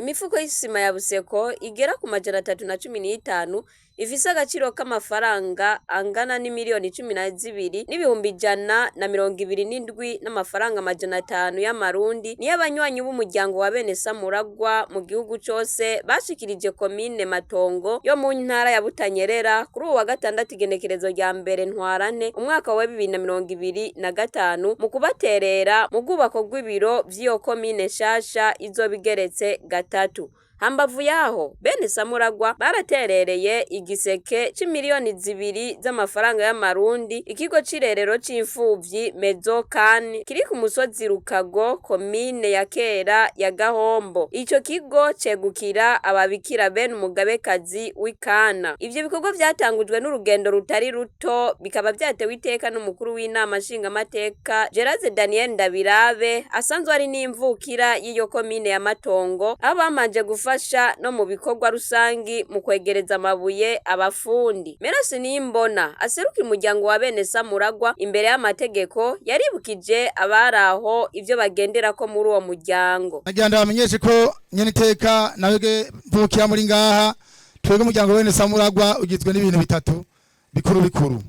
Imifuko y'isima ya Buseko igera ku 315 ifise agaciro k'amafaranga angana n'imiliyoni 12 n'ibihumbi 127 n'amafaranga 500 y'amarundi niyo abanywanyi b'umuryango wa bene Samuragwa mu gihugu cose bashikirije komine Matongo yo mu ntara ya Butanyerera kuri uwu wa gatandatu, igenekerezo rya 1 Ntwarante umwaka wa 2025, mu kubaterera mu bwubako bw'ibiro vy'iyo komine nshasha izoba igeretse gatatu. Hambavu yaho, bene Samuragwa baraterereye igiseke c'imiliyoni 2 z'amafaranga y'amarundi ikigo c'irerero c'imfuvyi Mezokan kiri ku musozi Rukago, komine ya kera ya Gahombo. Ico kigo cegukira ababikira bene umugabekazi w'Ikana. Ivyo bikorwa vyatangujwe n'urugendo rutari ruto, bikaba vyatewe iteka n'umukuru w'inama nshingamateka Gerard Daniel Ndabirabe, asanzwe ari n'imvukira y'iyo komine ya Matongo, aho bamanje gufasha no mu bikorwa rusangi mu kwegereza amabuye abafundi. Merasi Nimbona aserukira umuryango wa bene Samuragwa imbere y'amategeko yaribukije abari aho ivyo bagenderako muri uwo muryango. Nagira ndabamenyeshe ko nyene iteka nawege mvukira muri ngaha. Twebwe umuryango wene Samuragwa ugizwe n'ibintu bitatu bikuru bikuru.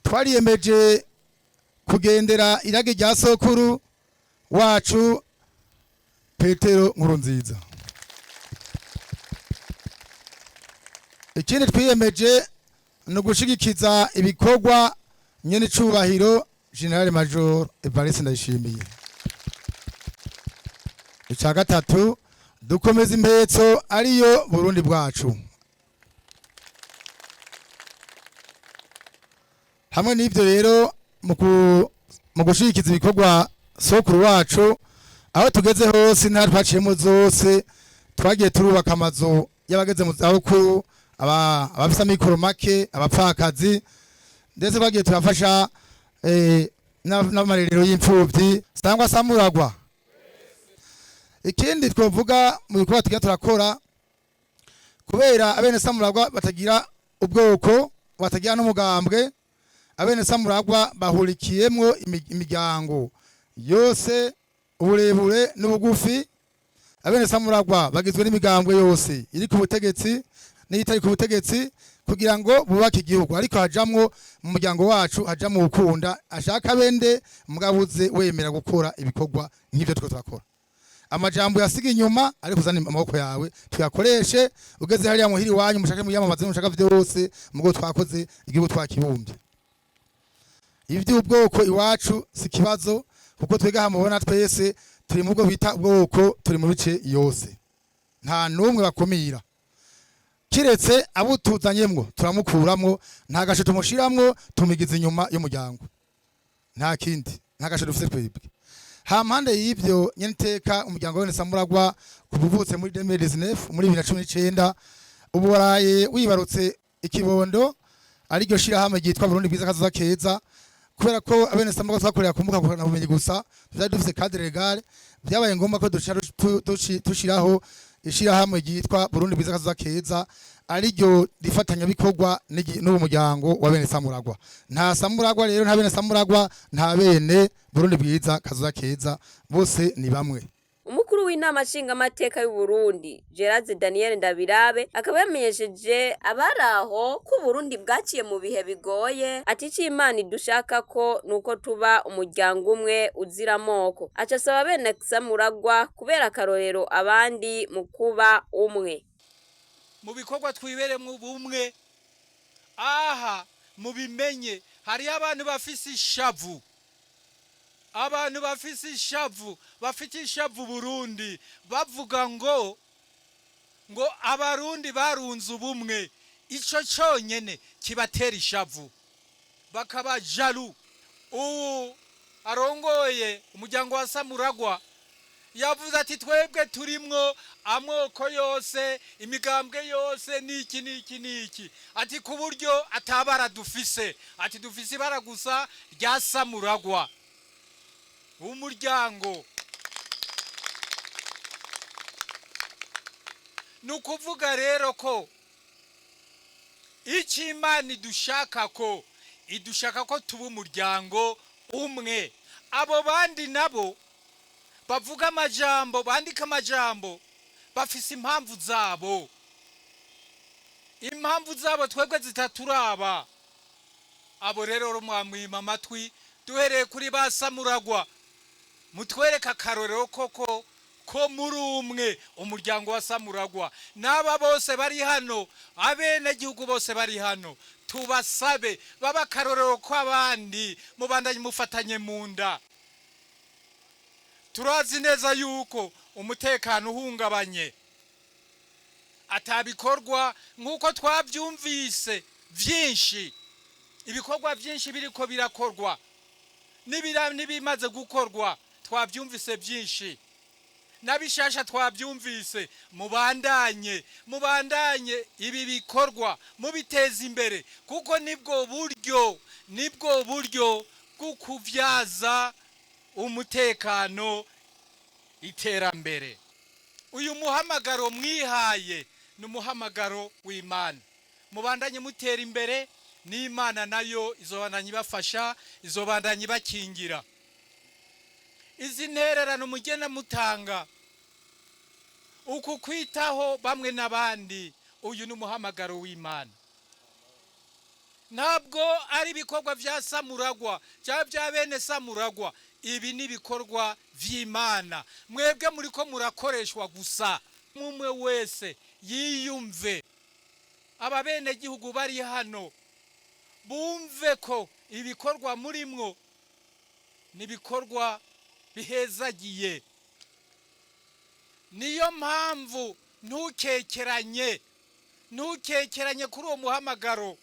Twariyemeje kugendera irage rya sokuru wacu Petero Nkurunziza. Ikindi twiyemeje ni ugushigikiza ibikorwa nyene icubahiro General Major Evariste Ndayishimiye. Icya gatatu, dukomeza impetso ariyo Burundi bwacu. Hamwe n'ibyo rero, mu gushigikiza ibikorwa sokuru wacu, aho tugeze hose, intara twaciyemo zose, twagiye turubaka amazu y'abageze mu zabukuru, abafise amikoro make, abapfakazi, ndetse twagiye turafasha n'amarerero y'imfuvyi sangwa Samuragwa. Ikindi twovuga mu bikorwa tugira turakora, kubera abene Samuragwa batagira ubwoko, batagira n'umugambwe, abene Samuragwa bahurikiyemwo imiryango yose, uburebure n'ubugufi. Abene Samuragwa bagizwe n'imigambwe yose iri ku butegetsi n'itari ku butegetsi kugira ngo bubake igihugu. Ariko hajamwo mu muryango wacu hajamwo ukunda ashaka bende mugabuze wemera gukora ibikorwa nk'ivyo turiko turakora. Amajambo yasiga inyuma, ariko uzane amaboko yawe tuyakoreshe. Ugeze hariya muhiri wanyu mushake muyamamaze, mushaka vyose, mugo twakoze igihugu twakibumbye. Ivy'ubwoko iwacu si kibazo, kuko twega hamubona twese turi mu bwo bita ubwoko, turi mu bice yose, nta n'umwe bakumira kiretse abo tuzanyemwo turamukuramwo. Nta gasho tumushiramwo, tumigiza inyuma y'umuryango, nta kindi, nta gasho dufise twebwe. Hampande y'ivyo, nyeniteka umuryango wene Samuragwa kuva uvutse muri 2019, muri 2019, ubu waraye wibarutse ikibondo, ariryo shirahamwe ryitwa Burundi Bwiza Kazoza Keza. Kubera ko abene Samuragwa twakorera ku mbuga ngurukanabumenyi gusa, tutari dufise cadre légal, vyabaye ngombwa ko duca dushiraho ishirahamwe ryitwa Burundi Bwiza Kazoza Keza, ariryo rifatanyabikorwa n'uwo muryango wa bene Samuragwa. Nta Samuragwa rero, nta bene Samuragwa, nta bene Burundi Bwiza Kazoza Keza, bose ni bamwe. Umukuru w'inama nshingamateka y'u Burundi Gerard Daniel Ndabirabe akaba yamenyesheje abari aho ko Uburundi bwaciye mu bihe bigoye, ati ico Imana idushaka ko nuko tuba umuryango umwe uzira amoko. Aca asaba bene Samuragwa kubera akarorero abandi mu kuba umwe. Mu bikorwa twiberemwo ubumwe. Aha mubimenye, hariyo abantu bafise ishavu, abantu bafise ishavu, bafite ishavu Burundi, bavuga ngo abarundi barunze ubumwe. Ico conyene kibatera ishavu, bakaba jaloux. Ubu arongoye umuryango wa Samuragwa yavuze ati twebwe turimwo amoko yose, imigambwe yose, niki niki niki, ati ku buryo atabara dufise, ati dufise ibara gusa rya Samuragwa w'umuryango. Ni ukuvuga rero ko icyo Imana idushaka ko tuba umuryango umwe. Abo bandi nabo Bavuga amajambo, bandika amajambo, bafise impamvu zabo, impamvu zabo twebwe zitaturaba. Abo rero mwamwima amatwi. Duhereye kuri ba Samuragwa, mutwereke akarorero koko ko muri umwe, umuryango wa Samuragwa n'aba bose bari hano, abenegihugu bose bari hano, tubasabe baba akarorero kw'abandi. Mubandanye mufatanye mu nda. Turazi neza yuko umutekano uhungabanye atabikorwa nk'uko twabyumvise byinshi, ibikorwa byinshi biriko birakorwa n'ibimaze gukorwa, twabyumvise byinshi n'abishasha twabyumvise. Mubandanye, mubandanye ibi bikorwa mubiteza imbere, kuko nibwo buryo bwo kubyaza umutekano iterambere. Uyu muhamagaro mwihaye ni umuhamagaro w'Imana. Mubandanye mutera imbere, n'Imana nayo izobandanya ibafasha, izobandanya ibakingira. Izi ntererano mugenda mutanga, uku kwitaho bamwe n'abandi, uyu ni umuhamagaro w'Imana. Ntabwo ari ibikorwa bya Samuragwa cyangwa bya bene Samuragwa. Ibi ni ibikorwa by'Imana, mwebwe muri ko murakoreshwa gusa. Umwe wese yiyumve, aba benegihugu bari hano bumve ko ibikorwa murimwo ni ibikorwa bihezagiye. Niyo mpamvu ntukekeranye, ntukekeranye kuri uwo muhamagaro.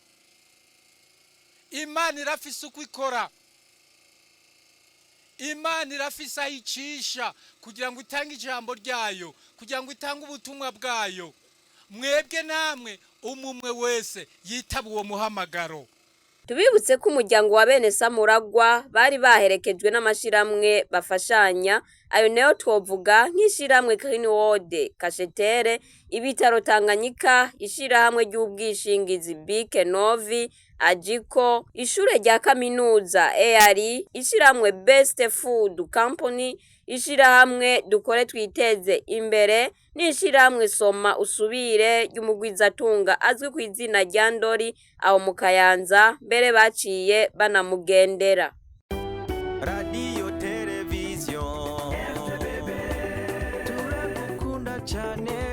Imana irafise uko ikora, Imana irafise aho icisha kugira ngo itange ijambo ryayo, kugira ngo itange ubutumwa bwayo. Mwebwe namwe, umwe wese yitaba uwo muhamagaro. Tubibutse ko umuryango wa bene Samuragwa bari baherekejwe n'amashirahamwe bafashanya. Ayo nayo twovuga nk'ishirahamwe Green World Kashetere, ibitaro Tanganyika, ishirahamwe ry'ubwishingizi Bike Novi, Ajiko, ishure rya kaminuza EARI, ishirahamwe Best Food Company, ishirahamwe Dukore Twiteze Imbere n'ishirahamwe Soma Usubire ry'umugwizatunga azwi ku izina rya Ndori aho mu Kayanza, mbere baciye banamugendera. Radiyo, televiziyo, turagukunda cyane.